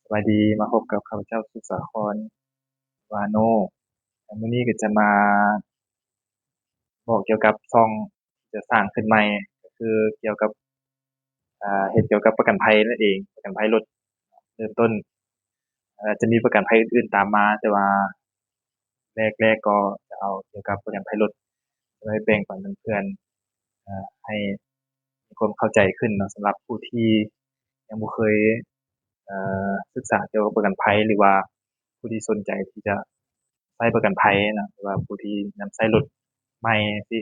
ສະບາຍດີ ມາພົບກັບຂ້າພະເຈົ້າ ສຸກສາຄອນ ວາໂນ. ແລະ ມື້ນີ້ກໍຈະມາບອກກ່ຽວກັບຊ່ອງທີ່ຈະສ້າງຂຶ້ນໃໝ່ ກໍຄືກ່ຽວກັບ ເຮັດກ່ຽວກັບປະກັນໄພນັ້ນເອງ, ປະກັນໄພລົດເລີ່ມຕົ້ນ. ອາດຈະມີປະກັນໄພອື່ນໆຕາມມາ, ແຕ່ວ່າແລກໆກໍຈະເອົາກ່ຽວກັບປະກັນໄພລົດ ຈະມາແບ່ງປັນເພື່ອນໆ ໃຫ້ມີຄວາມເຂົ້າໃຈຂຶ້ນເນາະ, ສຳລັບຜູ້ທີ່ຍັງບໍ່ເຄີຍ ເອີ ສຶກສາກ່ຽວກັບປະກັນໄພ ຫຼືວ່າຜູ້ທີ່ສົນໃຈທີ່ຈະໃຊ້ປະກັນໄພເນາະ ຫຼືວ່າຜູ້ທີ່ນຳໃຊ້ລົດໃໝ່ຈັ່ງຊີ້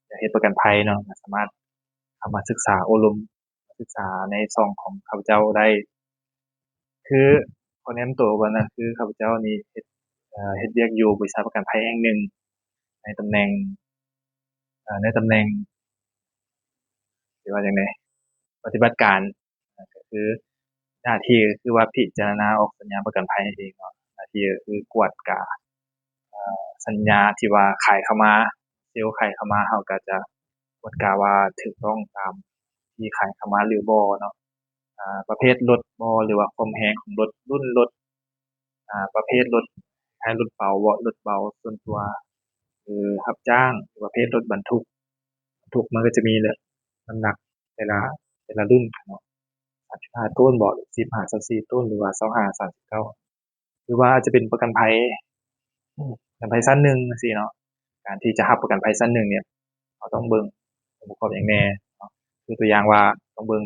ຢາກເຮັດປະກັນໄພເນາະ ກໍສາມາດເຂົ້າມາສຶກສາໂອ້ລົມ ສຶກສາໃນຊ່ອງຂອງຂ້າພະເຈົ້າໄດ້. ຄືຂໍແນະນຳໂຕກ່ອນນະ ຄືຂ້າພະເຈົ້ານີ້ເຮັດ ເຮັດວຽກຢູ່ບໍລິສັດປະກັນໄພແຫ່ງໜຶ່ງ ໃນຕຳແໜ່ງ ໃນຕຳແໜ່ງ ຊິວ່າຈັ່ງໃດ ປະຕິບັດການ ກໍຄືໜ້າທີ່ກໍຄືວ່າພິຈາລະນາອອກສັນຍາປະກັນໄພນັ້ນເອງເນາະ. ໜ້າທີ່ກໍຄືກວດກາ ເອີ ສັນຍາທີ່ວ່າຂາຍເຂົ້າມາ, ເຊວຂາຍເຂົ້າມາ ເຮົາກໍຈະກວດກາວ່າຖືກຕ້ອງຕາມທີ່ຂາຍເຂົ້າມາຫຼືບໍ່ເນາະ. ອາ ປະເພດລົດບໍ ຫຼືວ່າຄວາມແຮງຂອງລົດ, ລຸ້ນລົດ, ອາ ປະເພດລົດ, ໃຫ້ລົດເບົາບໍ ລົດເບົາສ່ວນຕົວ ຫຼືຮັບຈ້າງ, ປະເພດລົດບັນທຸກ, ບັນທຸກມັນກໍຈະມີແຫຼະ ນ້ຳໜັກແຕ່ລະ ແຕ່ລະລຸ້ນເນາະ ສາມສິບຫ້າໂຕນບໍ ສິບຫາຊາວສີ່ໂຕນ ຫຼືວ່າຊາວຫ້າສາມສິບເກົ້າ ຫຼືວ່າອາດຈະເປັນປະກັນໄພ ປະກັນໄພຊັ້ນໜຶ່ງຈັ່ງຊີ້ເນາະ. ການທີ່ຈະຮັບປະກັນໄພຊັ້ນໜຶ່ງນີ້ ເຮົາຕ້ອງເບິ່ງອົງປະກອບຫຍັງແດ່ເນາະ ຄືຕົວຢ່າງວ່າຕ້ອງເບິ່ງ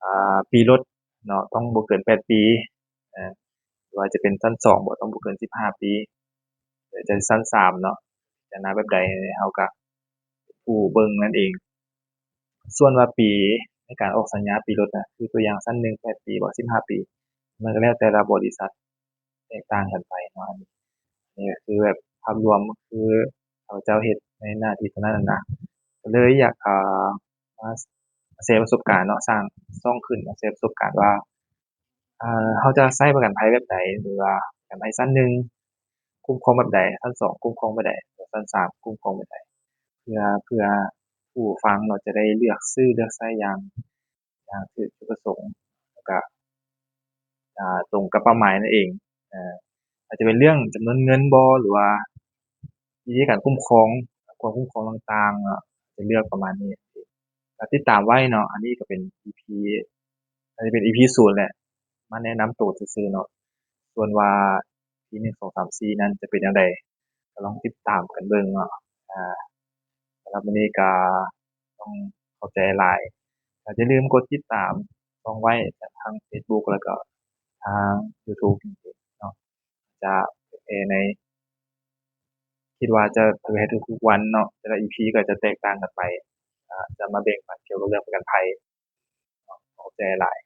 ອາ ປີລົດເນາະ ຕ້ອງບໍ່ເກີນແປດປີ ເອີ ຫຼືວ່າຈະເປັນຊັ້ນສອງບໍ ຕ້ອງບໍ່ເກີນສິບຫ້າປີ ຫຼືຈະຊັ້ນສາມເນາະ ຈະນາແບບໃດ ເຮົາກະເປັນຜູ້ເບິ່ງນັ້ນເອງ. ສ່ວນວ່າປີໃນການອອກສັນຍາປີລົດນະ ຄືຕົວຢ່າງຊັ້ນໜຶ່ງແປດປີບໍ ສິບຫ້າປີ ມັນກໍແລ້ວແຕ່ລະບໍລິສັດ ແຕກຕ່າງກັນໄປເນາະ. ອັນນີ້ ອັນນີ້ກໍຄືແບບພາບລວມ ຄືຂ້າພະເຈົ້າເຮັດໃນໜ້າທີ່ຕົວນັ້ນນະ ກໍເລີຍຢາກ ເອີ ມາແຊປະສົບການເນາະ ສ້າງຊ່ອງຂຶ້ນມາແຊປະສົບການວ່າ ເອີ ເຮົາຈະໃຊ້ປະກັນໄພແບບໃດ ຫຼືວ່າປະກັນໄພຊັ້ນໜຶ່ງຄຸ້ມຄອງແບບໃດ ຊັ້ນສອງຄຸ້ມຄອງແບບໃດ ຊັ້ນສາມຄຸ້ມຄອງແບບໃດ ເພື່ອ ເພື່ອຜູ້ຟັງເນາະ ຈະໄດ້ເລືອກຊື້ເລືອກໃຊ້ຢ່າງ ຢ່າງຖືກຈຸດປະສົງ ແລ້ວກະ ອາ ຕົງກັບເປົ້າໝາຍນັ້ນເອງ. ອາ ອາດຈະເປັນເລື່ອງຈຳນວນເງິນບໍ ຫຼືວ່າວິທີການຄຸ້ມຄອງ ຄວາມຄຸ້ມຄອງຕ່າງໆ ອາ ຈະເລືອກປະມານນີ້. ກໍຕິດຕາມໄວ້ເນາະ ອັນນີ້ກໍເປັນອີພີ ອາດຈະເປັນອີພີສູນແຫຼະ ມາແນະນຳໂຕຊື່ໆເນາະ. ສ່ວນວ່າ ອີພີໜຶ່ງ ສອງ ສາມ ສີ່ ນັ້ນຈະເປັນແນວໃດ ກໍລອງຕິດຕາມກັນເບິ່ງເນາະ. ອາ ສຳລັບມື້ນີ້ກໍຕ້ອງຂອບໃຈຫຼາຍ ແລະ ຢ່າລືມກົດຕິດຕາມຊ່ອງໄວ້ ທັງເຟສບຸກ ແລ້ວກໍທາງຢູທູບເນາະ ຈະເຜີຍແຜ່ໃນ ຄິດວ່າຈະເຜີຍແຜ່ທຸກໆວັນເນາະ ແຕ່ລະອີພີກໍຈະແຕກຕ່າງກັນໄປ ອາ ຈະມາແບ່ງປັນກ່ຽວກັບເລື່ອງປະກັນໄພເນາະ. ຂອບໃຈຫຼາຍ.